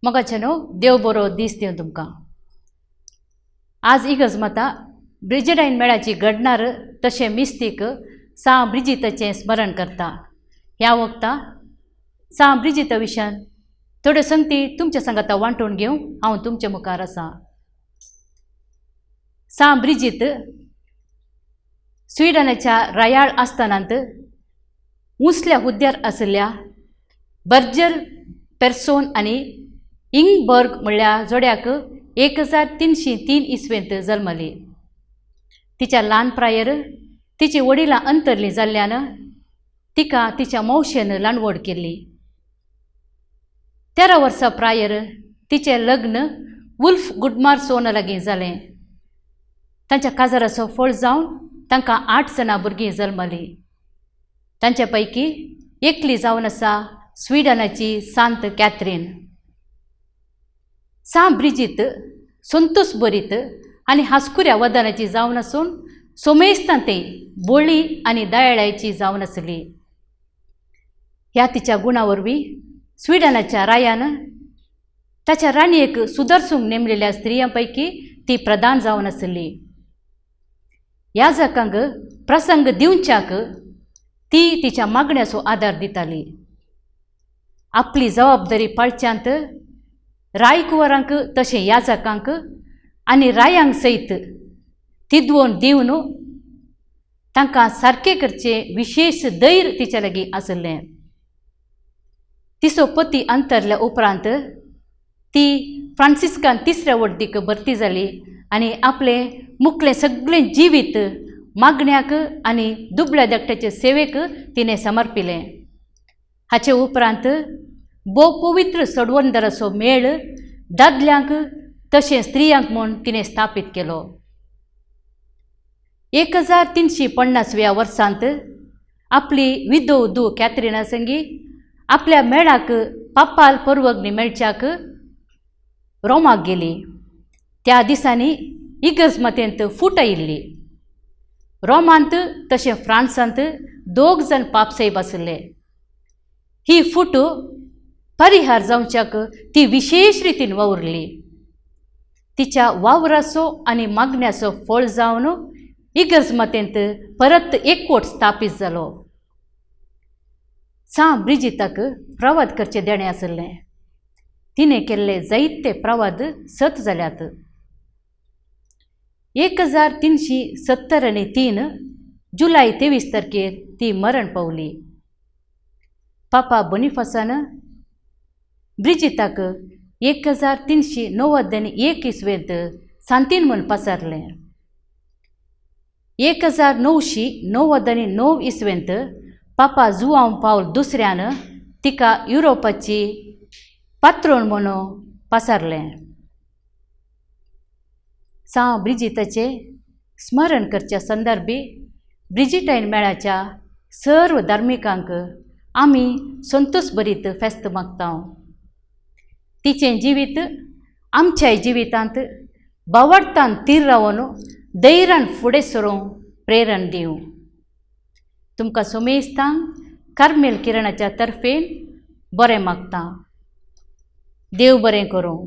मोगाचें देव बरो दीस दिवं तुमकां. आज इगर्ज माता ब्रिजिटायन मेळाची घडणार तशें मिस्तीक सां ब्रिजिताचें स्मरण करता. ह्या वखता सां ब्रिजिता विशयान थोड्यो संगती तुमच्या सांगाता वांटून घेवं हांव तुमच्या मुखार आसा. सां ब्रिजीत स्विडनाच्या रायाळ आस्थानांत उंचल्या हुद्द्यार आशिल्ल्या बर्जर पेर्सोन आनी इंगबर्ग म्हणल्या जोड्याक 1303 इसवेंत जल्मली. तिच्या ल्हान प्रायेर तिची वडिलां अंतरलीं जाल्ल्यान तिका तिच्या मावशेन ल्हानवड केल्ली. 13 वर्सां प्रायर तिचें लग्न वुल्फ गुडमार लागीं जालें. तांच्या काजाराचो फळ जावन तांकां 8 जाणां भुरगीं जल्मलीं. तांचे पैकी एकली जावन आसा स्विडनाची सांत कॅथरीन. सां ब्रिजीत संतोष बरीत आनी हांसकुऱ्या वदनाची जावन आसून सोमेस्तां ते बोळी आनी दयाळाची जावन आसली. ह्या तिच्या गुणा वरवीं स्विडनाच्या रायान ताच्या राणयेक सुदरसूंक नेमलेल्या स्त्रियां पैकी ती प्रधान जावन आसली. ह्या जाकांक प्रसंग दिवच्याक ती तिच्या मागण्याचो आदार दिताली. आपली जबाबदारी पाळच्यांत रायकुंवरांक तशें याजकांक आनी रायांक सयत तिदवोन दिवन तांकां सारकें करचें विशेश धैर्य तिच्या लागीं आशिल्लें. तिचो पती अंतरल्या उपरांत ती फ्रांसिस्कान तिसऱ्या वडदीक भरती जाली आनी आपलें मुखलें सगळें जिवीत मागण्याक आनी दुबळ्या धाकट्याचे सेवेक तिणें समर्पिलें. हाचे उपरांत भोव पवित्र सडवंदराचो मेळ दादल्यांक तशें स्त्रियांक म्हूण तिणें स्थापीत केलो. 1350व्या वर्सांत आपली विधव धूव कॅथरिना संगी आपल्या मेळाक पापाल परवगणी मेळच्याक रोमाक गेली. त्या दिसांनी इगर्ज मातेंत फूट आयिल्ली. रोमांत तशें फ्रांसांत 2 जाण पापसाहेब आशिल्ले. ही फूट परिहार जावच्याक ती विशेश रितीन वावुरली. तिच्या वावराचो आनी मागण्याचो फळ जावन इगर्ज मातेंत परत एकवट स्थापीत जालो. सां ब्रिजिताक प्रवाद करचें देणें आशिल्लें. तिणें केल्ले जायते प्रवाद सत जाल्यात. 1373 जुलय 23 तारखेर ती मरण पावली. पापा बोनिफासान ब्रिजिताक 1391 इसवेंत सांतीन म्हूण पसारलें. 1999 इसवेंत पापा जुआंव पावल दुसऱ्यान तिका युरोपाची पात्रोण म्हणून पसारलें. सां ब्रिजिताचें स्मरण करच्या संदर्भी ब्रिजिटायन मेळाच्या सर्व धार्मिकांक आमी संतोष भरीत फेस्त मागता. तिचें जिवीत आमच्याय जिवितांत बावडतान तीर रावन धैर्यान फुडें सरूंक प्रेरण दिवं. तुमकां सोमेस्तांक कार्मेल किरणाच्या तर्फेन बरें मागता. देव बरें करूं.